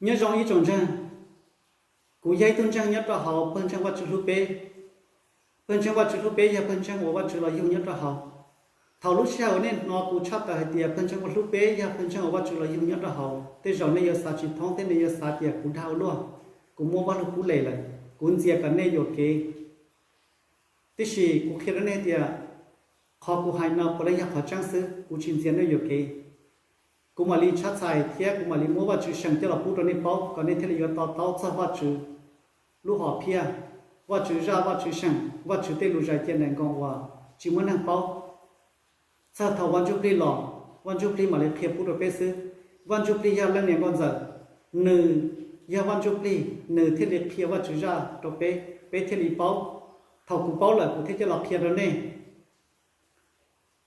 Nyob zoo ib tsoom ntseeg, kuv yog ib tug ntseeg nyob rau hauv pawg ntseeg Vajtswv hlub peb. Pawg ntseeg Vajtswv hlub peb yog pawg ntseeg uas Vajtswv los yug nyob rau hauv. Thaum lub sij hawm nej hnov kuv tshaj tawm hais tias pawg ntseeg uas hlub peb yog pawg ntseeg uas Vajtswv los yug nyob rau hauv, tej zaum nej yuav xav tsis thoob thiab nej yuav xav tias kuv dag ua luaj, kuv muab Vaj Lug Kub lem lawm, kuv ntxias kom nej yuam kev. Tiam sis kuv qhia rau nej tias qhov kuv hais no puav leej yog qhov tseeb xwb, kuv tsis ntxias nej yuam kev. Kuv mam li tshab txhais thiab kuv mam li muab Vajtswv seem coj los pub rau nej paub kom nej thiaj li yuav to taub txog Vajtswv lub hom phiaj, Vajtswv zaj, Vajtswv seem, Vajtswv tej lus zais cia nraim nkoos uas tsis muaj neeg paub. Txog thaum Vaj Ntsuj Plig los, Vaj Ntsuj Plig mam li qhia pub rau peb xwb. Vaj Ntsuj Plig yog leej niam nkauj ntxawm, nws yog Vaj Ntsuj Plig, nws thiaj li qhia Vajtswv zaj rau peb, peb thiaj li paub. Thaum kuv paub lawm kuv thiaj coj los qhia rau nej.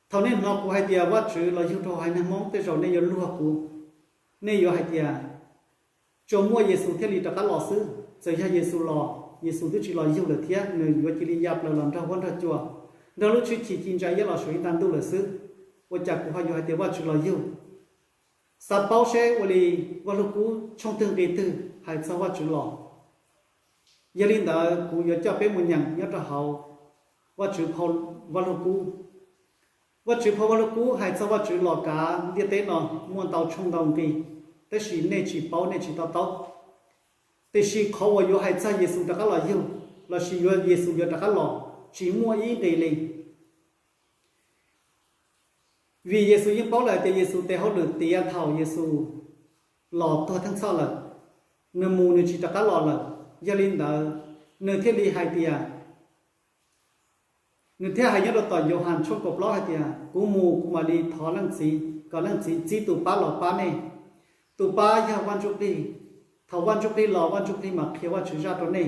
Thaum nej hnov kuv hais tias Vajtswv los yug rau haiv neeg Hmoob, tej zaum nej yuav luag kuv, nej yuav hais tias, tsuas muaj Yexus thiaj li rov qab los xwb. Txawm yog Yexus los, Yexus twb tsis los yug lawm thiab, nws yuav cia li ya plaws los nrog huab nrog cua, nrog lub tshwj chim ci ntsa iab los saum ib nta ntuj lawm xwb. Ua cas kuv ho yuav hais tias Vajtswv los yug? Xav paub seb ua li Vaj Lug Kub tshooj twg nqe twg hais txog Vajtswv los. Yog li ntawd kuv yuav coj peb mus nyeem nyob rau hauv Vajtswv phau Vaj Lug Kub. Vajtswv phau Vaj Lug Kub hais txog Vajtswv los kav ntiaj teb no muaj ntau tshooj ntau nqe, tab sis nej tsis paub nej tsis to taub. Tiam sis qhov uas yuav hais txog Yexus rov qab los yug, lossis yuav Yexus yuav rov qab los, tsis muaj ib nqe li. Vim Yexus yeej paub lawm tias Yexus tes hauj lwm tiav thaum Yexus los tuag theej txhoj lawm, nws mus nws tsis rov qab los lawm. Yog li ntawd, nws thiaj li hais tias, nws thiaj hais nyob rau tom Yauhas tshooj kaum plaub hais tias, kuv mus kuv mam li thov Leej Txiv kom Leej Txiv txib tus pab los pab nej. Tus pab yog Vaj Ntsuj Plig. Thaum Vaj Ntsuj Plig los, Vaj Ntsuj Plig mam qhia Vajtswv zaj rau nej.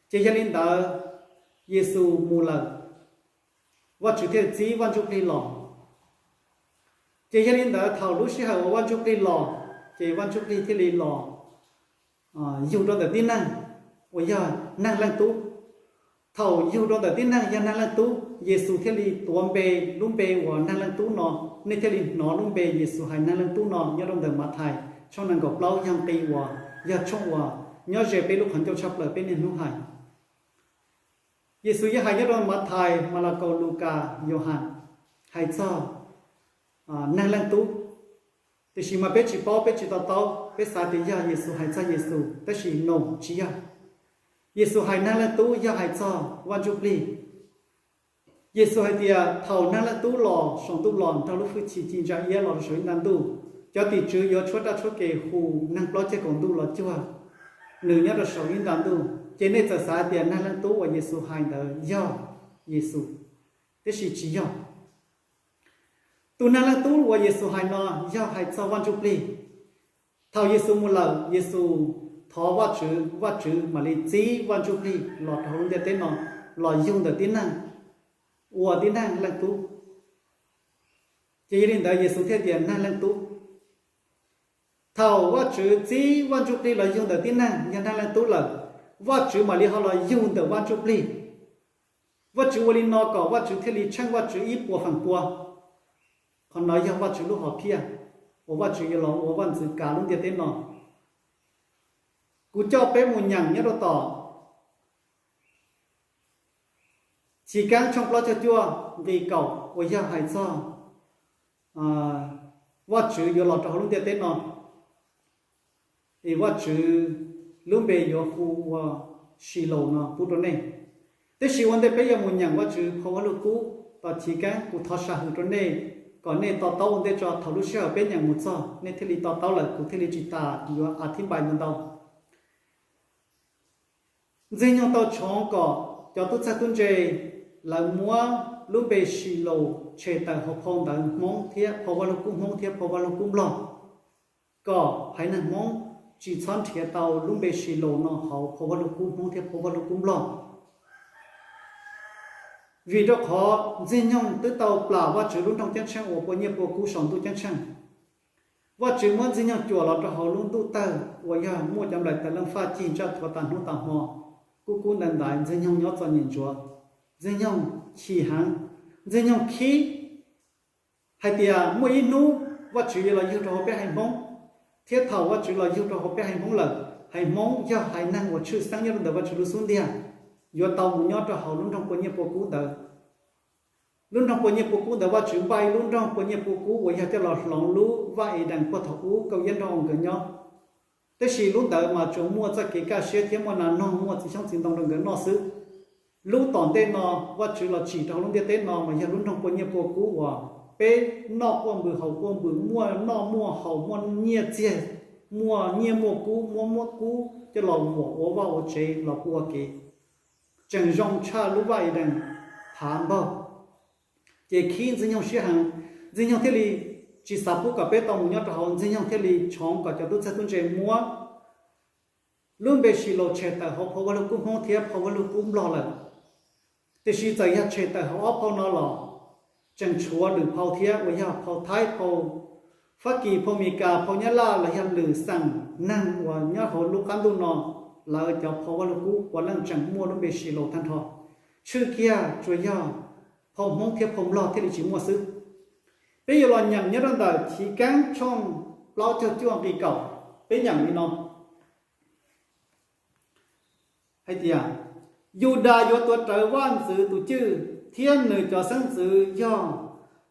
Ces yog li ntawd, Yexus mus lawm, Vajtswv thiaj txib Vaj Ntsuj Plig los. Ces yog li ntawd, thaum lub sij hawm uas Vaj Ntsuj Plig los, ces Vaj Ntsuj Plig thiaj li los yug rau ntawm tib neeg uas yog Neeg Leej Tub. Thaum yug rau ntawm tib neeg yog Neeg Leej Tub, Yexus thiaj li tuav npe, lub npe uas Neeg Leej Tub no. Nej thiaj li hnov lub npe Yexus hais Neeg Leej Tub no nyob rau ntawm Mathais tshooj nees nkaum plaub, yog nqe uas yog tshooj uas nyob ze peb lub qhov ncauj tshaj plaws peb niaj hnub hais. Yexus yeej hais nyob rau Mathais, Malakaus, Lukas, Yauhas hais txog Neeg Leej Tub. Tiam sis mas peb tsis paub, peb tsis to taub, peb xav tias yog Yexus hais txog Yexus, tab sis no tsis yog. Yexus hais Neeg Leej Tub yog hais txog Vaj Ntsuj Plig. Yexus hais tias thaum Neeg Leej Tub los saum ntuj los nrog lub hwj chim ci ntsa iab los rau saum ib nta ntuj, cov tim tswv yuav tshuab raj tshuab ke hu neeg plaub ceg kaum ntuj los cuag nws nyob rau saum ib nta ntuj. Ces nej txawm xav tias Neeg Leej Tub uas Yexus hais ntawd yog Yexus, tiam sis tsis yog. Tus Neeg Leej Tub uas Yexus hais no yog hais txog Vaj Ntsuj Plig. Thaum Yexus mus lawm, Yexus thov Vajtswv, Vajtswv mam li txib Vaj Ntsuj Plig los rau hauv lub ntiaj teb no, los yug ntawm tib neeg, ua tib neeg leej tub. Ces yog li ntawd Yexus thiaj tias Neeg Leej Tub. Thaum Vajtswv txib Vaj Ntsuj Plig los yug ntawm tib neeg yog Neeg Leej Tub lawm, Vajtswv mam li ho los yug ntawm Vaj Ntsuj Plig. Vajtswv ua li no kom Vajtswv thiaj li tsheej Vajtswv ib puas feem pua. Qhov no yog Vajtswv lub hom phiaj uas Vajtswv yuav los ua vaj ntxwv kav lub ntiaj teb no. Kuv coj peb mus nyeem nyob rau tom Chiv Keeb tshooj plaub caug cuaj nqe kaum uas yog hais txog Vajtswv yuav los rau hauv lub ntiaj teb no, es Vajtswv lub npe yuav hu ua Silaus no pub rau nej. Tab sis ua ntej peb yuav mus nyeem Vajtswv phau Vaj Lug Kub tom Chiv Keeb, kuv thov sam hwm rau nej kom nej to taub ua ntej tso, thaum lub sij hawm peb nyeem mus txog nej thiaj li to taub lawm, kuv thiaj li tsis tas yuav a thib npai ntau ntau. Ntxwg Nyoog tau tshoov kom cov tub txawj tub ntse lawv muab lub npe Silaus tshem tawm hauv phau ntawv Hmoob thiab phau Vaj Lug Kub Hmoob thiab phau Vaj Lug Kub Nplog, kom haiv neeg Hmoob tsis txhob nrhiav tau lub npe Silaus no hauv phau Vaj Lug Kub Hmoob thiab phau Vaj Lug Kub Nplog. Vim rau qhov Ntxwg Nyoog twb tau plam Vajtswv lub nroog ceeb tsheej uas pua nyiaj pua kub saum ntuj ceeb tsheej. Vajtswv muab Ntxwg Nyoog cuam los rau hauv lub ntuj tawg uas yog muaj cov nplaim tawv leej faj cig ntsaj thuav tas hnub tas hmo, kub kub ntaiv ntaiv, Ntxwg Nyoog nyob txom nyem ntsuav. Ntxwg Nyoog chim heev, Ntxwg Nyoog khib hais tias muaj ib hnub Vajtswv yuav los yug rau hauv peb haiv Hmoob. Thiab thaum Vajtswv los yug rau hauv peb haiv Hmoob lawm, haiv Hmoob yog haiv neeg uas tshwj xeeb nyob rau ntawm Vajtswv lub xub ntiag, yuav tau mus nyob rau hauv lub nroog pua nyiaj pua kub ntawd. Lub nroog pua nyiaj pua kub ntawd, Vajtswv npaj ib lub nroog pua nyiaj pua kub uas yog coj los hloov lub vaj Edees puag thaum ub Kaus Yaj Nraug nkawd nyob. Tab sis lub ntawd mas tsuas muaj txoj kev kaj siab thiab muaj nas noog, muaj txiv xyoob txiv ntoo rau nkawd noj xwb. Lub tom ntej no Vajtswv los tsim rau hauv lub ntiaj teb no mas yog lub nroog pua nyiaj pua kub uas peb noj quaj npws haus quaj npws, muaj noj muaj haus, muaj nyiaj txiag, muaj nyiaj muaj kub, muaj muab kub coj los vuam ua vaj ua tsev los ua kev, tseem zoo tshaj lub vaj Edees thav npaug. Ces khib Ntxwg Nyoog siab heev, Ntxwg Nyoog thiaj li tsis xav pub kom peb tau mus nyob rau hauv, Ntxwg Nyoog thiaj li tshoov kom cov tub txawj tub ntse muab lub npe Silaus tshem tawm hauv phau Vaj Lug Kub Hmoob thiab phau Vaj Lug Kub Nplog lawm. Tiam sis txawm yog tshem tawm hauv ob phau no los tseem tshuav lwm phau thiab uas yog phau Thaib, phau Fab Kis, phau Amelikas, phau Nyab Laj los yog lwm xeem neeg uas nyob hauv lub qab ntuj no, lawv cov phau Vaj Lug Kub puav leej tseem muaj lub npe Silaus tag nrho. Tshwj kiag tsuas yog phau Hmoob thiab phau Nplog thiaj li tsis muaj xwb. Peb yuav los nyeem nyob rau ntawm Chiv Keeb tshooj plaub caug cuaj nqi kaum, peb nyeem li no hais tias, Yudas yuav tuav rawv vaj ntxwv tus cwj thiab nws cov xeeb ntxwv yog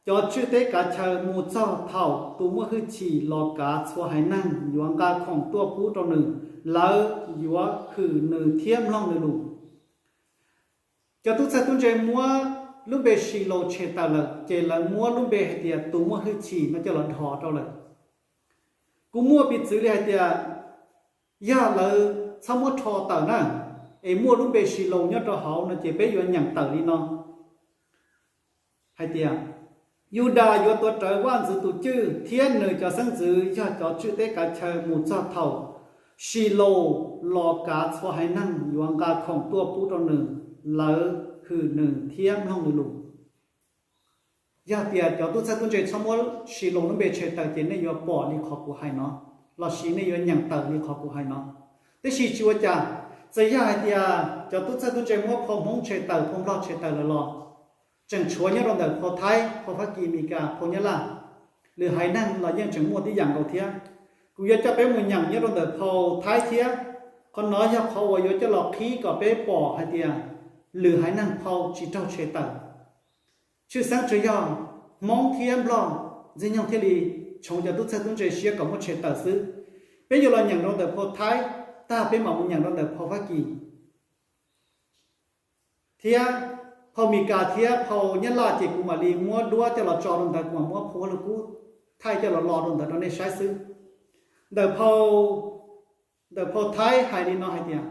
cov tswj teb kav chaw mus txog thaum tus muaj hwj chim los kav txhua haiv neeg yuav nqa khoom tuaj pub rau nws, lawv yuav hwm nws thiab mloog nws lus. Cov tub txawj tub ntse muab lub npe Silaus tshem tawm lawm ces lawv muab lub npe hais tias tus muaj hwj chim no coj los dhos rau lawm. Kuv muaj piv txwv li hais tias yog lawv txhob muab rho tawm na, es muaj lub npe Silaus nyob rau hauv no ces peb yuav nyeem tawm li no hais tias, Yudas yuav tuav rawv vaj ntxwv tus cwj thiab nws cov xeeb ntxwv yog cov tswj teb kav chaw mus txog thaum Silaus los kav txhua haiv neeg yuav nqa khoom tuaj pub rau nws, lawv hwm nws thiab mloog nws lus. Yog tias cov tub txawj tub ntse txhob muab Silaus lub npe tshem tawm ces nej yuav pom li qhov kuv hais no, lossis nej yuav nyeem tawm li qhov kuv hais no. Tab sis tsis ua cas, txawm yog hais tias cov tub txawj tub ntse muab phau Hmoob tshem tawm, phau Nplog tshem tawm lawm los tseem tshuav nyob rau ntawm phau Thaib, phau Fab Kis, Amelikas, phau Nyab Laj, lwm haiv neeg los yeej tseem muaj tib yam nkaus thiab. Kuv yuav coj peb mus nyeem nyob rau ntawm phau Thaib thiab. Qhov no yog qhov uas yuav coj los qhib kom peb pom hais tias lwm haiv neeg phau tsis raug tshem tawm, tshwj xeeb tsuas yog Hmoob thiab Nplog, Ntxwg Nyoog thiaj li tshoov cov tub txawj tub ntse siab kom muab tshem tawm xwb. Peb yuav los nyeem rau ntawm phau Thaib tag peb mam mus nyeem rau ntawm phau Fab Kis thiab phau Amelikas thiab phau Nyab Laj ces kuv mam li muab duab coj los tso rau ntawd, kuv mam muab phau Vaj Lug Kub Thaij coj los lo rau ntawd rau nej saib xwb. Ntawm phau, ntawm phau Thaib hais li no hais tias,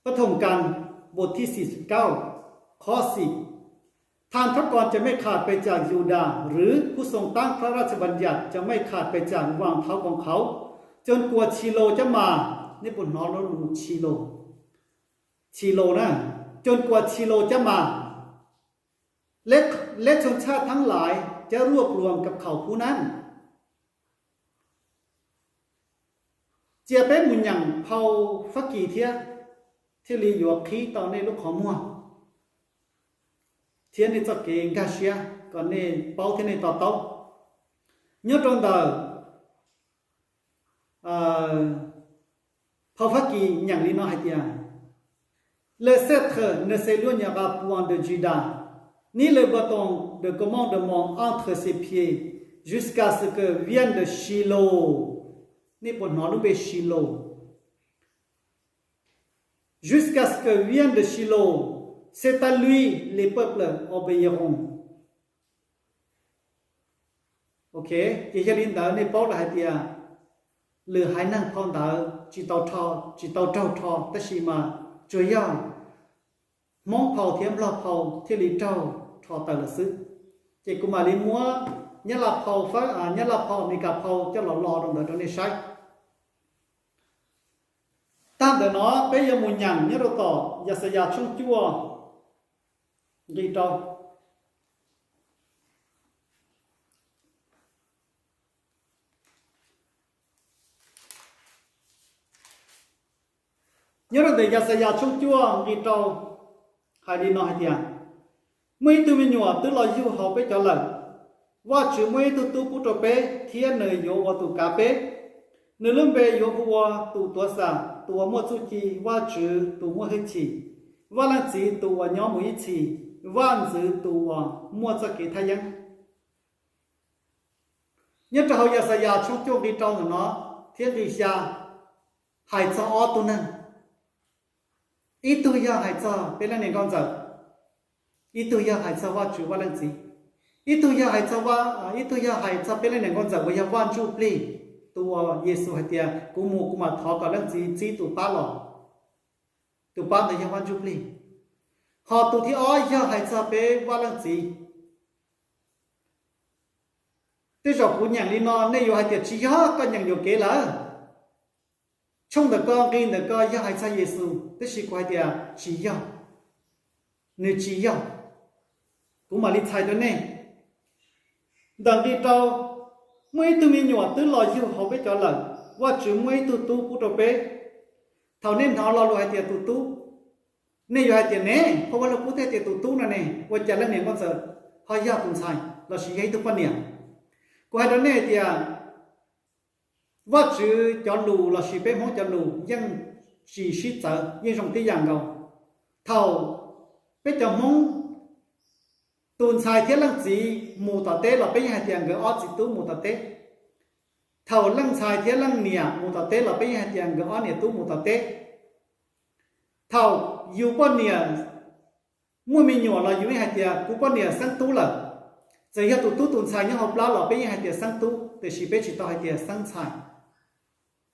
Pab Thoom Kas, npau thib xis kaub, qhov xim, Tham thóp kon cov mej kham pes cam Yudas rwv khuv xoo tab phrab raj txha npas yam cov mej kham pes cam vaam thauv koom qhauv, coos kuas Tshis Laus cov mas, nej puas hnov lub lus Tshis Laus? Tshis Laus na, coos kuas Tshis Laus cov mas, leb txhoov txhaj thaab lais cov ruaj pluas kab khaum phub nab. Cia peb mus nyeem phau Fab Kis thiab, thiaj li yuav qhib tau nej lub qhov muag thiab nej txoj kev nkag siab kom nej paub thiab nej to taub. Nyob rau ntawm phau Fab Kis nyeem li no hais tias, Le sceptre ne s'éloignera point de Juda, ni le bâton de commandement entre ses pieds, jusqu'à ce que vienne de Shiloh. Nej puas hnov lub npe Shiloh? Jusqu'à ce que vienne de Shiloh, c'est à lui, le peuple obéiront. Ok, ces yog li ntawd nej paub lawm hais tias lwm haiv neeg phau ntawd tsis tau rho, tsis tau raug rho, tab sis mas tsuas yog Hmoob phau thiab Nplog phau thiaj li raug rho tawm lawm xwb. Ces kuv mam li muab Nyab Laj phau, Nyab Laj phau, Amelikas phau coj los lo rau ntawd rau nej saib. Tag ntawm no peb yuav mus nyeem nyob rau tom Yaxayas tshooj cuaj nqi rau. Nyob rau ntawm Yaxayas tshooj cuaj nqi rau hais li no hais tias, Muaj ib tug me nyuam twb los yug hauv peb cov lawm, Vajtswv muaj ib tug tub pub rau peb thiab nws yuav ua tus kav peb. Nws lub npe yuav hu ua tus tuav xam, tus uas muaj txuj ci, Vajtswv tus muaj hwj chim, Vaj Leej Txiv tus uas nyob mus ib txhis, Vaj Ntxwv tus uas muaj txoj kev thaj yeeb. Nyob rau hauv Yaxayas tshooj cuaj nqe rau ntawm no thiab nqe xya hais txog ob tug neeg. Ib tug yog hais txog peb leej niam nkauj ntxawm, ib tug yog hais txog Vajtswv Vaj Leej Txiv. Ib tug yog hais txog, ib tug yog hais txog peb leej niam nkauj ntxawm uas yog Vaj Ntsuj Plig, tus uas Yexus hais tias kuv mus kuv mam thov kom Leej Txiv txib tus pab los. Tus pab ntawd yog Vaj Ntsuj Plig. Ho tus thib ob yog hais txog peb Vaj Leej Txiv. Tej zaum kuv nyeem li no nej yuav hais tias tsis yog, koj nyeem yuam kev lawm. Tshooj ntawm ko nqe ntawm ko yog hais txog Yexus, tab sis kuv hais tias tsis yog, nws tsis yog. Kuv mam li txhais rau nej. Ntawm nqe rau, muaj ib tug me nyuam twb los yug hauv peb cov lawm, Vajtswv muaj ib tug tub pub rau peb. Thaum nej hnov lo lus hais tias tus tub, nej yuav hais tias ne, phau Vajluskub thiaj tias tus tub no ne, ua cas leej niam nkauj ntxawm ho yog tus ntxhais lossis yog ib tug poj niam? Kuv hais rau nej hais tias Vajtswv cov lus lossis peb Hmoob cov lus yeej tsis sib txawv, yeej zoo tib yam nkaus. Thaum peb cov Hmoob, tus ntxhais thiab leej txiv mus tom teb los peb yeej hais tias nkawd ob txiv tub mus tom teb. Thaum leej ntxhais thiab leej niam mus tom teb los peb yeej hais tias nkawd ob niam tub mus tom teb. Thaum yus poj niam muaj me nyuam los yus yeej hais tias kuv poj niam xeeb tub lawm. Txawm yog tus tub tus ntxhais nyob hauv plab los peb yeej hais tias xeeb tub, tiam sis peb tsis tau hais tias xeeb ntxhais.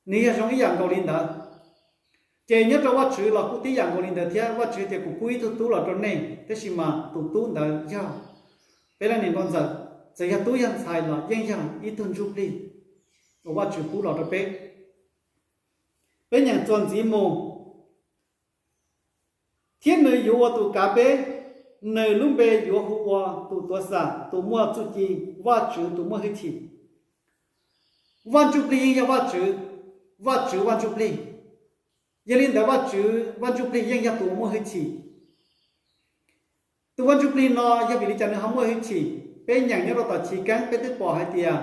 Nws yog zoo ib yam nkaus li ntawd. Ces nyob rau Vajtswv los kuj tib yam nkaus li ntawd thiab. Vajtswv tias kuv pub ib tug tub los rau nej, tab sis mas tus tub ntawd yog peb leej niam nkauj ntxawm. Txawm yog tub yog ntxhais los yeej yog ib tug ntsuj plig uas Vajtswv pub los rau peb. Peb nyeem txuas ntxiv mus. Thiab nws yuav ua tus kav peb, nws lub npe yuav hu ua tus tuav xam, tus muaj txuj ci, Vajtswv tus muaj hwj chim. Vaj Ntsuj Plig yeej yog Vajtswv, Vajtswv Vaj Ntsuj Plig. Yog li ntawd Vajtswv Vaj Ntsuj Plig yeej yog tus uas muaj hwj chim. Tus Vaj Ntsuj Plig no yog vim li cas nws ho muaj hwj chim? Peb nyeem nyob rau tom Chiv Keeb peb twb pom hais tias,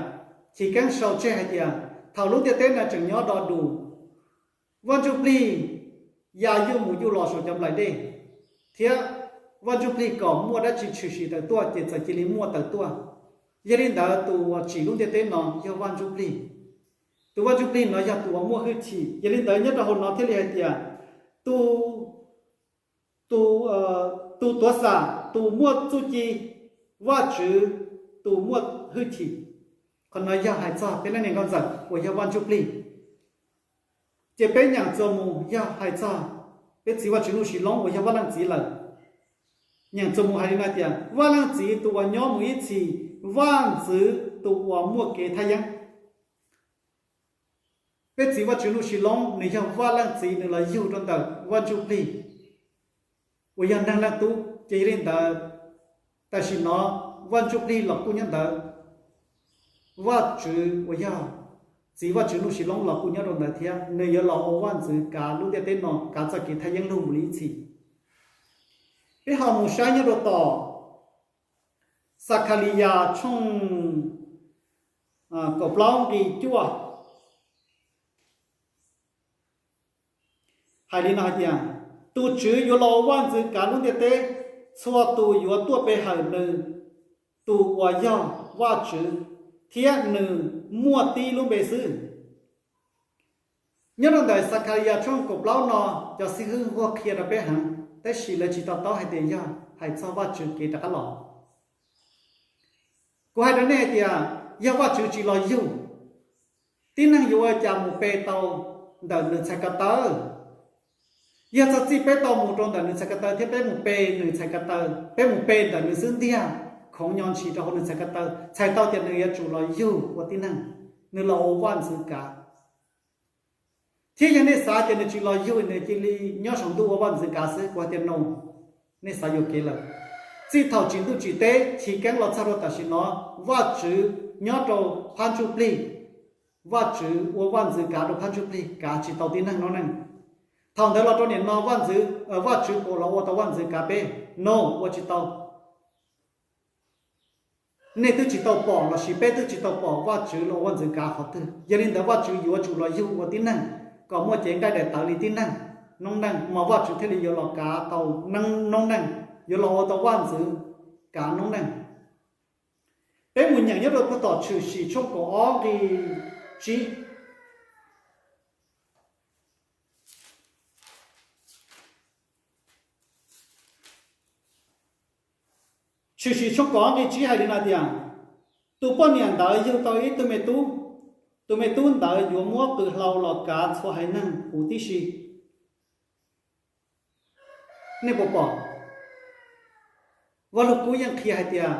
Chiv Keeb sau tseg hais tias thaum lub ntiaj teb no tseem nyob do dus, Vaj Ntsuj Plig ya yuj mus yuj los saum cov nplaim dej, thiab Vaj Ntsuj Plig kom muaj dab tsi tshwm sim tawm tuaj ces txawm cia li muaj tawm tuaj. Yog li ntawd tus uas tsim lub ntiaj teb no yog Vaj Ntsuj Plig. Tus Vaj Ntsuj Plig no yog tus uas muaj hwj chim. Yog li ntawd nyob rau hauv no thiaj li hais tias tus, tus, tus tuav xam, tus muaj txuj ci, Vajtswv tus muaj hwj chim. Qhov no yog hais txog peb leej niam nkauj ntxawm uas yog Vaj Ntsuj Plig. Ces peb nyeem txuas mus yog hais txog peb txiv Vajtswv Nuj Sis Loob uas yog Vaj Leej Txiv lawm. Nyeem txuas mus hais li no tias, Vaj Leej Txiv tus uas nyob mus ib txhis, Vaj Ntxwv tus uas muaj kev thaj yeeb. Peb txiv Vajtswv Nuj Sis Loob nws yog Vaj Leej Txiv, nws los yug rau ntawm Vaj Ntsuj Plig uas yog Neeg Leej Tub. Ces yog li ntawd, tam sim no Vaj Ntsuj Plig los kuj nyob ntawd, Vajtswv uas yog txiv Vajtswv Nuj Sis Loob los kuj nyob rau ntawd thiab. Nws yuav los ua vaj ntxwv kav lub ntiaj teb no, kav txoj kev thaj yeeb lug mus li ib txhis. Peb ho mus saib nyob rau tom Xakhaliyas tshooj kaum plaub nqe cuaj, hais li no hais tias, tus Tswv yuav los ua vaj ntxwv kav lub ntiaj teb, txhua tus yuav tuaj pe hawm nws, tus uas yog Vajtswv, thiab nws muaj tib lub npe xwb. Nyob rau ntawm Xakhaliyas tshooj kaum plaub no, cov xib hwb nquag qhia rau peb heev, tab sis lawv tsis to taub hais tias yog hais txog Vajtswv kev rov qab los. Kuv hais rau nej hais tias, yog Vajtswv tsis los yug, tib neeg yuav ua cas mus pe tau ntawm nws txhais ko taw? Yog txog txij peb tau mus rau ntawm nws txhais ko taw thiab peb mus pe nws txhais ko taw, peb mus pe ntawm nws xub ntiag, khoov nyo ntshis rau hauv nws txhais ko taw, txhais tau tias nws yuav tsum los yug ua tib neeg, nws los ua vaj ntxwv kav. Thiab yog nej xav tias nws tsis los yug, nws cia li nyob saum ntuj ua vaj ntxwv kav xwb, kuv hais tias no, nej xav yuam kev lawm. Txij thaum tsim ntuj tsim teb, chiv keeb los txog rau tam sim no, Vajtswv nyob rau phab ntsuj plig, Vajtswv ua vaj ntxwv kav rau phab ntsuj plig, kav tsis tau tib neeg noob neej. Thaum ntawd los rau nim no vaj ntxwv, Vajtswv puas los ua tau vaj ntxwv kav peb? No, ua tsis tau. nej twb tsis tau pom lossis peb twb tsis tau pom Vajtswv los ua Vajtswv kav qhov twg. Yog li ntawd Vajtswv yuav tsum los yug ua tib neeg kom muaj cev nqaij daim tawv li tib neeg noob neej, mas Vajtswv thiaj li yuav los kav tau noob neej, yuav los ua tau Vajtswv kav noob neej. Peb mus nyeem nyob rau puag tom Tshwm Sim tshooj kaum ob nqi tsib. Tshwm Sim tshooj kaum ob nqi tsib hais li no tias, tus poj niam ntawd yug tau ib tug me tub, tus me tub ntawd yuav muab qws hlau los kav txhua haiv neeg huv tib si. Nej puas pom? Vaj Lug Kub yeej qhia hais tias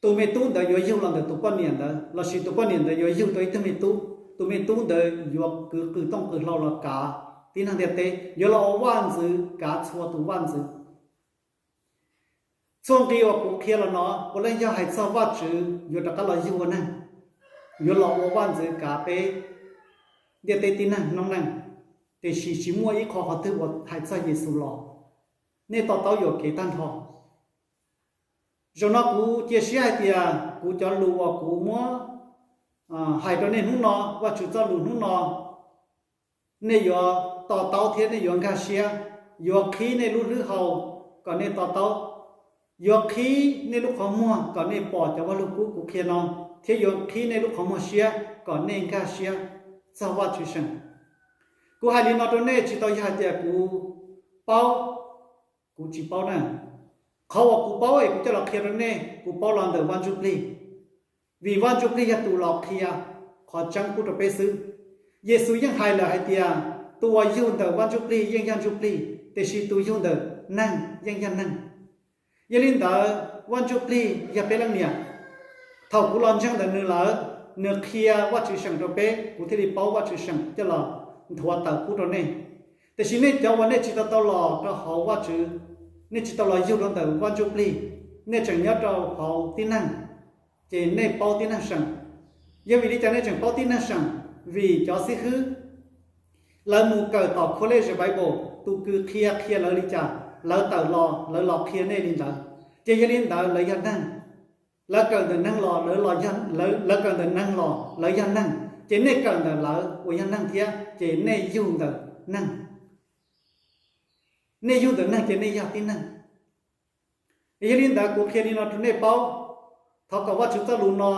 tus me tub ntawd yuav yug los ntawm tus poj niam ntawd, lossis tus poj niam ntawd yuav yug tau ib tug me tub, tus me tub ntawd yuav kwv qws tooj qws hlau los kav tib neeg ntiaj teb, yuav los ua vaj ntxwv kav txhua tus vaj ntxwv. Txhua nqi uas kuv qhia los no puav leej yog hais txog Vajtswv yuav rov qab los yug ua neeg, yuav los ua vaj ntxwv kav peb ntiaj teb tib neeg noob neej, tiam sis tsis muaj ib qho qhov twg uas hais txog Yexus los. Nej to taub yuam kev tag nrho. Zaum no kuv cia siab hais tias kuv cov lus uas kuv muab hais rau nej hnub no, Vajtswv txoj lus hnub no, nej yuav to taub thiab nej yuav nkag siab, yuav qhib nej lub hlwb hau kom nej to taub, yuav qhib nej lub qhov muag kom nej pom cov Vaj Lug Kub kuv qhia no, thiab yuav qhib nej lub qhov muag siab kom nej nkag siab txog Vajtswv seem. Kuv hais li no rau nej tsis tau yog hais tias kuv paub, kuv tsis paub na. Qhov uas kuv paub es kuv coj los qhia rau nej, kuv paub los ntawm Vaj Ntsuj Plig, vim Vaj Ntsuj Plig yog tus los qhia qhov tseeb pub rau peb xwb. Yexus yeej hais lawm hais tias tus uas yug ntawm Vaj Ntsuj Plig yeej yog ntsuj plig, tiam sis tus yug ntawm neeg yeej yog neeg. Yog li ntawd Vaj Ntsuj Plig yog peb leej niam. Thaum kuv los ntseeg ntawm nws lawm, nws qhia Vajtswv seem rau peb, kuv thiaj li paub Vajtswv seem coj los nthuav tawm pub rau nej. Tiam sis nej cov uas nej tsis tau tau los rau hauv Vajtswv, nej tsis tau los yug rau ntawm Vaj Ntsuj Plig, nej tseem nyob rau hauv tib neeg, ces nej paub tib neeg seem. Yog vim li cas nej tseem paub tib neeg seem? Vim cov xib hwb lawv mus kawm tom College Bible, tus kws qhia qhia lawv li cas, lawv tawm los lawv los qhia nej li ntawd, ces yog li ntawd lawv yog neeg. Lawv kawm ntawm neeg los, lawv kawm ntawm neeg los lawv yog neeg, ces nej kawm ntawm lawv uas yog neeg thiab, ces nej yug ntawm neeg. Nej yug ntawm neeg ces nej yog tib neeg. Yog li ntawd kuv qhia li no rau nej paub, thov kom Vajtswv txoj lus no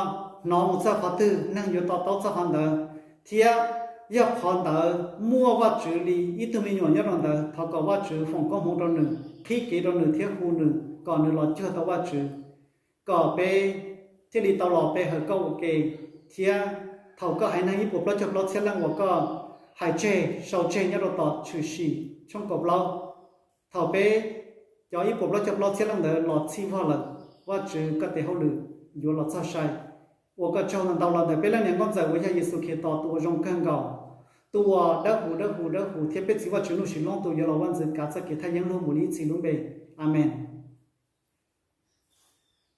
hnov mus txog qhov twg neeg yuav to taub txog qhov ntawd, thiab yog qhov ntawd muaj Vajtswv li ib tug me nyuam nyob rau ntawd, thov kom Vajtswv foom koob hmoov rau nws, qhib kev rau nws thiab hu nws kom nws los cuag tau Vajtswv, kom peb thiaj li tau los pe hawm koj ua ke, thiab thaum koj haiv neeg ib puas plaub caug plaub txhiab leej uas koj hais tseg sau tseg nyob rau tom Tshwm Sim tshooj kaum plaub, thaum peb cov ib puas plaub caug plaub txhiab leej ntawd los txhij vog lawm, Vajtswv koj tes hauj lwm yuav los txog sai. Ua koj tsaug ntau los ntawm peb leej niam nkauj ntxawm uas yog Yexus Khetos tus uas zoo kawg nkaus, tus uas dawb huv dawb huv dawb huv thiab peb txiv Vajtswv Nuj Sim Loob tus yuav los vaj ntxwv kav txoj kev thaj yeeb luag mus li ib txhis lub npe. Amees.